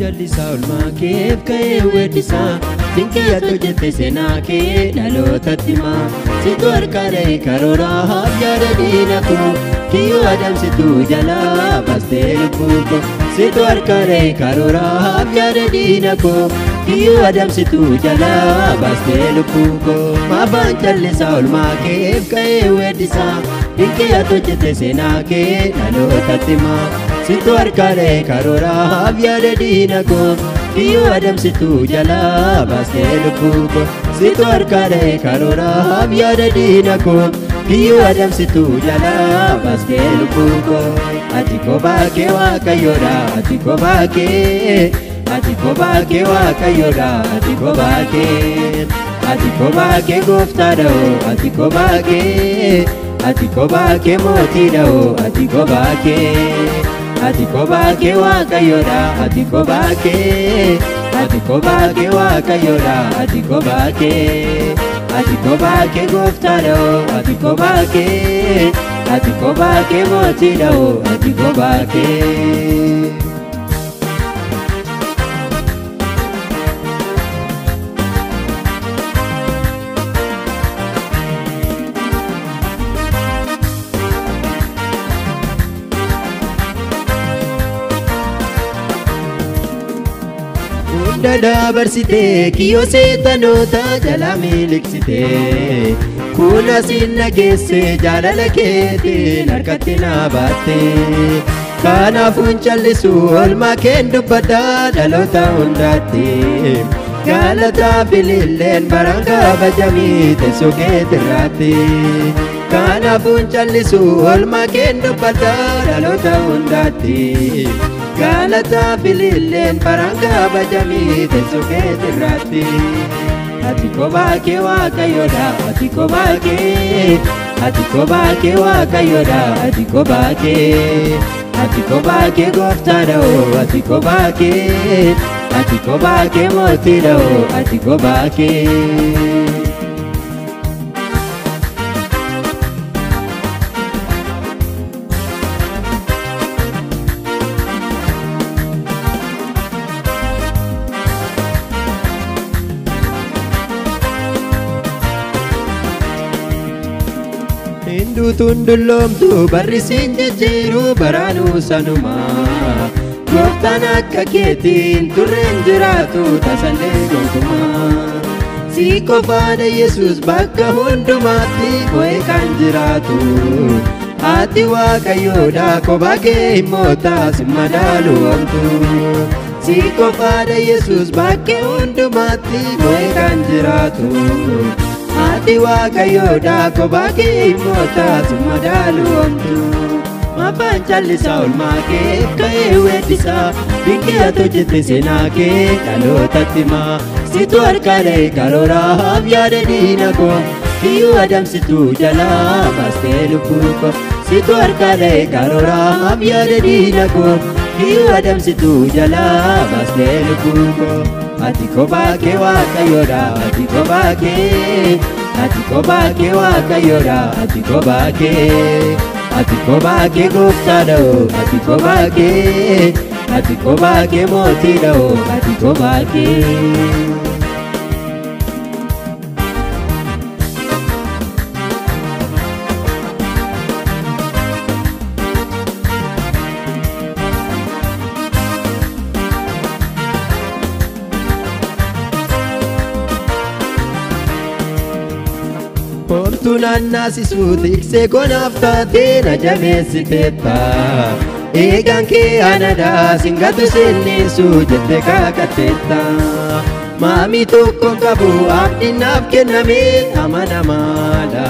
Jallisaa olmaa keef ka'ee weeddisaa dinqii ati hojjette seenaa kee dhalootatti himaa situ harkaa dha'e karooraaf yaada diina koo kiyyoo adamsituu jalaa baastee lubbuu koo situ harkaa dha'e karooraaf yaada diina koo kiyyoo adamsituu jalaa baastee lubbuu koo maafaan jallisaa olmaa keef ka'ee weeddisaa dinqii ati hojjette seenaa kee dhalootatti himaa situ harkaa dha'e karooraaf yaada diina koo kiyyoo adamsituu jalaa baastee lubbuu koo situ harkaa dha'e karooraaf yaada diina koo kiyyoo adamsituu jalaa baastee lubbuu koo ati kophaa kee Waaqayyoodha ati kophaa kee ati kophaa kee Waaqayyoodha ati kophaa kee ati kophaa kee gooftaadha ati kophaa kee ati kophaa kee mootiidha ati kophaa kee ati kophaa kee Waaqayyoodha ati kophaa kee ati kophaa kee Waaqayyoodha ati kophaa kee ati kophaa kee gooftaadha ati kophaa kee ati kophaa kee mootiidha ati kophaa kee. Hunda dabarsitee kiyyoo seexanoota jalaa miliqsitee kun asiin na geesse jaalala keetiin harkatti na baatte kanaafuun callisu oolmaa keen dubbadhaa dhaloota hundaatti galataa bililleen baraan kabajamii teessoo keetirraatti kanaafuun callisu oolmaa keen dubbadhaa dhaloota hundaatti galataa bililleen baraan kabajamii teessoo keetirraatti ati kophaa kee Waaqayyoodha ati kophaa kee ati kophaa kee Waaqayyoodha ati kophaa kee ati kophaa kee gooftaadha ati kophaa kee ati kophaa kee mootiidha ati kophaa kee. Hinduutuun dulloomtu barri siin jijjiiru baraanuu sanuma gooftaan akka keetiin turreen jiraatu tasallee gonkumaa si qofaadha Yesuus bakka hundumaatti mo'ee kan jiraatu ati Waaqayyoodha kophaa kee hin mootaa si madaalu homtu si qofaadha Yesuus bakka hundumaatti mo'ee kan jiraatu ati Waaqayyoodha kophaa kee hin mootaa si madaalu homtu maafaan callisaa olmaa kee ka'ee weeddisaa dinqii ati hojjette seenaa kee dhalootatti himaa situ harkaa dha'e karooraaf yaada diina koo kiyyoo adamsituu jalaa baastee lubbuu koo situ harkaa dha'e karooraaf yaada diina koo kiyyoo adamsituu jalaa baastee lubbuu koo ati kophaa kee Waaqayyoodha ati kophaa kee ati kophaa kee Waaqayyoodha ati kophaa kee ati kophaa kee gooftaadha ati kophaa kee ati kophaa kee mootiidha ati kophaa kee. Homtuu naannaasisuu tiksee konaaf taatee na jabeessiteetta eegaan kee anadhaa singatu sinniisu jettee kakatteetta maamii tokko qabu abdiin naaf kenname amanamaadha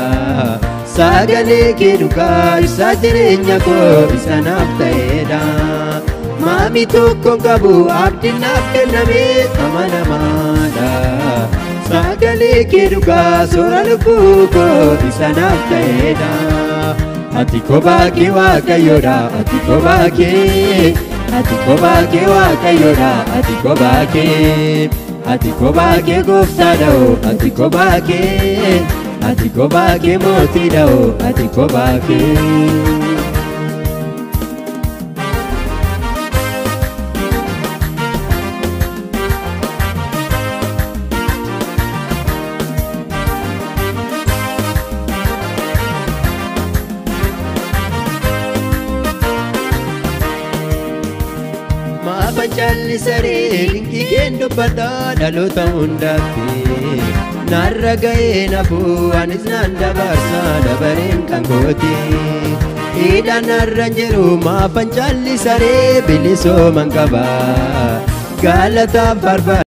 sagalee kee dhugaa ibsaa jireenya koo isa naaf ta'eedha maamii tokko qabu abdiin naaf kenname amanamaadha sagalee kee dhugaa soora lubbuu koo isa naaf ta'eedha ati kophaa kee Waaqayyoodha ati kophaa kee ati kophaa kee Waaqayyoodha ati kophaa kee ati kophaa kee gooftaadha ati kophaa kee ati kophaa kee mootiidha ati kophaa kee. Maafan callisaree dinqii keen dubbadha dhaloota hundaatti. Narra ga'ee nafuu anis nan dabarsa dabareen kan kooti. Hidhaan narra hin jiru maafan callisaree bilisooman qaba. Galataaf farfadha.